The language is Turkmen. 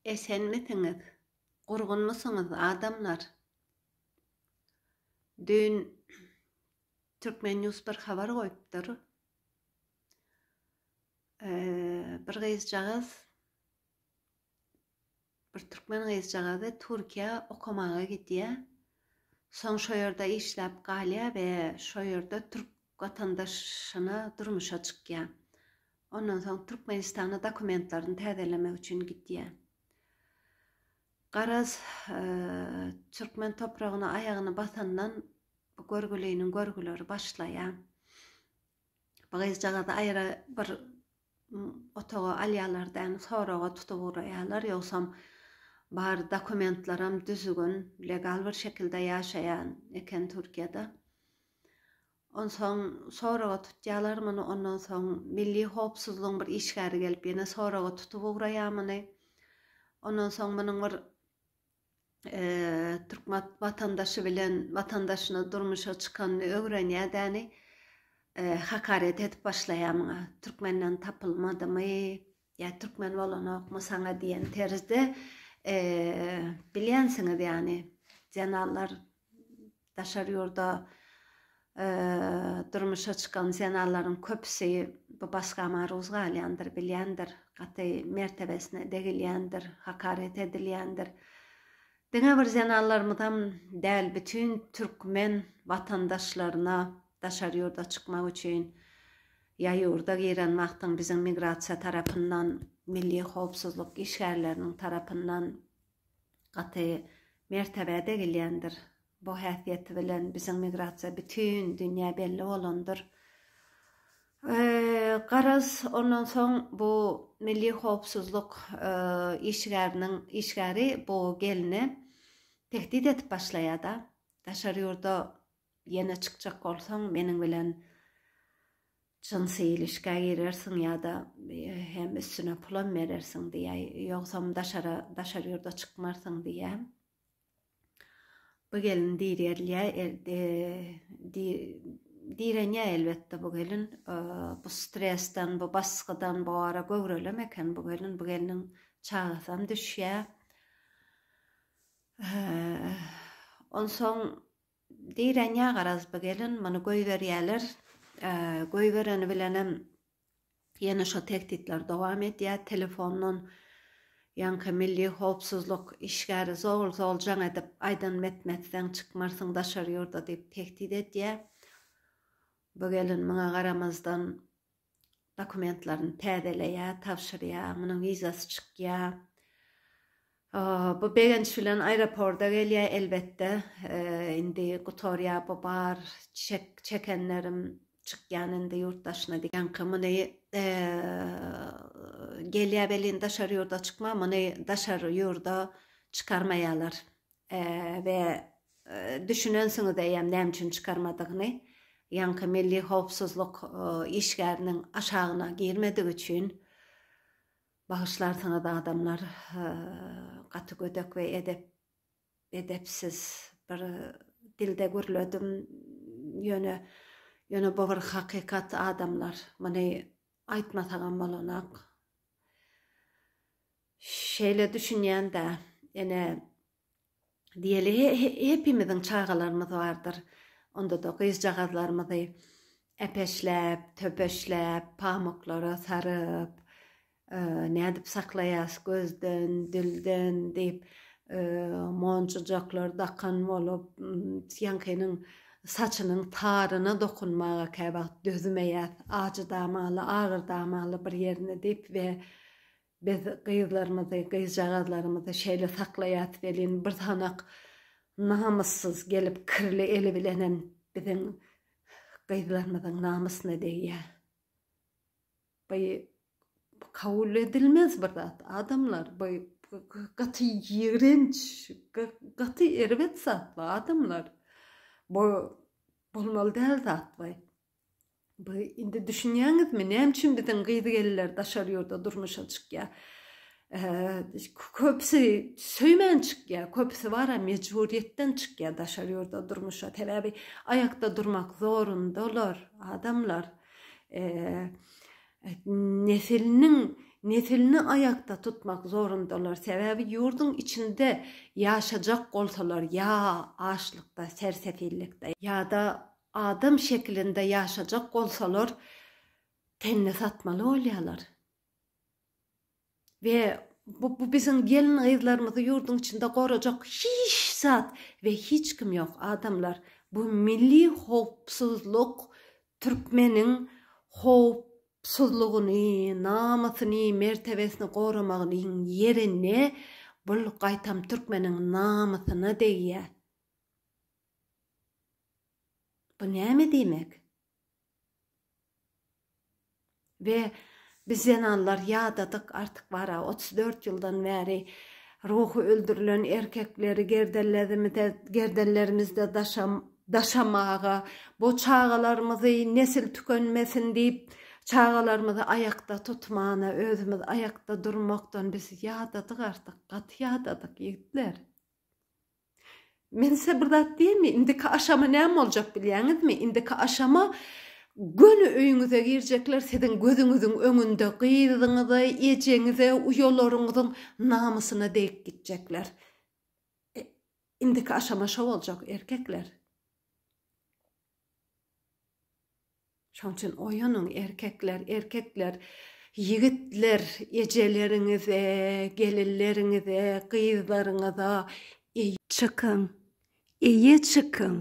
Esenmisiňiz? Gurgunmysyňyz adamlar? Düýn Türkmen News bir habar goýupdyr. Bir gyzjagaz bir türkmen gyzjagazy Türkiýä okamaga gidýär. Soň şo ýerde işläp galýar we şo ýerde türk watandaşyna durmuşa çykýar. Ondan soň Türkmenistana dokumentlerini täzelemek üçin gidýär. Garaz, türkmen topragyna aýagyny basandan bu görgüliniň görgüleri başlaýar. Bu gyzjagazy aýra bir otaga alýarlar däni soraga tutup ugraýarlar. Ýogsam bar dokumentleram düzgün, legal bir şekilde ýaşaýan eken Türkiýede. Onsoň soraga tutýarlar muny, ondan soň milli howpsuzlygyň bir işgäri gelip ýene soraga tutup ugraýar muny. Ondan soň munuň bir türkmen watandaşy bilen watandaşyna durmuşa çykanyny öwrenýär däni, hakaret edip başlaýar muňa. Türkmenden tapylmadymy ýa türkmen bolanokmy saňa diýen terzde bilýänsiňiz ýany zenanlar Daşary ýurda durmuşa çykan zenanlaryň köpüsi bu basga maruz galýandyr, bilýändir, gaty mertebesine degilýändir, hakaret edilýändir. Diňe bir zenanlarymyzam däl, bütin türkmen watandaşlaryna daşary ýurda çykmak üçin ýa ýurda giren wagtyň biziň migrasiýa tarapyndan, milli howpsuzlyk işgärleriniň tarapyndan gaty mertebä degilýändir. Bu häsiýeti bilen biziň migrasiýa bütin dünýä belli bolandyr. Garaz, ondan soň bu milli howpsuzlyk işgäriniň işgäri bu gelne tehdit edip başlaýar-da, daşary ýurda Ýene çykjak bolsaň meniň bilen jynsy ilişgä girersiň ýa-da hem üstüne pulam berersiň diýýär. Ýogsam daşara daşary ýurda çykmarsyň diýýär. Bu gelin direlýär, direnýär elbetde bu gelin. Bu stresden, bu basgydan bu ara göwrelem eken bu gelin. Bu gelniň çagasam düşýär. Onsoň Direnýär garaz bu gelin, muny goýberýärler. Goýbereni bilenem ýene şo tehditler dowam edýär. Telefondan ýaňky milli howpsuzlyk işgäri zol-zol jaň edip, aýdanymy etmezseň çykmarsyň daşary ýurda diýip tehdit edýär. Bu gelin muňa garamazdan dokumentlerini täzeleýär, tabşyrýar, munuň wizasy çykýar. Bu begenç bilen aeroporda gelýär, elbetde, indi gutarýar bu bar çek çekenlerim çykýan indi ýurt daşyna diýip. Ýaňky muny gelýär welin daşary ýurda çykma, muny daşary ýurda çykarmaýarlar. We düşünensiňiz eýýäm näme üçin çykarmadygyny. Ýaňky milli howpsuzlyk işgäriniň aşagyna girmedigi üçin. Bagyşlarsyňyz adamlar gaty gödek we edep edepsiz bir dilde gürledim. Ýöne ýöne bu bir hakykat adamlar. Muny aýtmasagam bolanak. Şeýle düşünýän-dä, ene, diýeli, hepimiziň çagalarymyz bardyr. Onda-da gyzjagazlarymyzy äpeşläp, töpeşläp, pamyklara saryp, nädip saklaýas gözden, dilden diýip, monjujaklar dakan bolup, ýaňkynyň saçynyň taryna dokunmaga käwagt dözmeýäs, ajy damaly, agyr damaly bir ýerine diýip we Biz gyzlarymyzy, gyzjagazlarymyzy şeýle saklaýas welin, bir sanak namyssyz gelip kirli eli bilenem biziň gyzlarymyzyň namysyna degýär. Bu kabul edilmez bir zat, adamlar. Bu gaty ýigrenç, gaty erbet zat bu, adamlar. Bu bolmaly däl zat bu. Bu indi düşünýäňizmi, näme üçin biziň gyz-gelinler daşary ýurda durmuşa çykýar? Köpüsi söýmän çykýar, köpüsi bar-a mejburyýetden çykýar daşary ýurda durmuşa. Sebäbi aýakda durmak zorundalar adamlar. Nesiliniň. Nesilini aýakda tutmak zorundalar. Sebäbi ýurduň içinde ýaşajak bolsalar ýa açlykda, sersefillikde ýa-da adam şekilinde ýaşajak bolsalar tenini satmaly bolýarlar. We bu bu biziň gelin gyzlarymyzy ýurduň içinde gorajak hiç zat we hiç kim ýok adamlar. Bu milli howpsuzlyk türkmeniň howpsuzlygyny, namysyny, mertebesini goramagynyň ýerine bul gaýtam türkmeniň namysyna degýär. Bu näme diýmek? We biz zenanlar ýadadyk artyk bara 34 ýyldan bäri ruhy öldürilen erkekleri gerdenlerimizde daşamaga, bu çagalarymyzy nesil tükenmesin diýip çagalarymyzy aýakda tutmana özümiz aýakda durmakdan biz ýadadyk artyk gaty ýadadyk ýigitler. Men size bir zat diýeyinmi? Indiki aşama näme boljak bilýäňizmi? Indiki aşama göni öýüňize girjekler, siziň gözüňiziň öňünde gyzyňyza, ejeňize, uýalaryňyzyň namysyna degip gitjekler. E, indiki aşama şo boljak, erkekler. Şoň üçin oýanyň erkekler, erkekler, ýigitler, ejeleriňize, gelinleriňize, gyzlaryňyza eýe çykyň, eýe çykyň.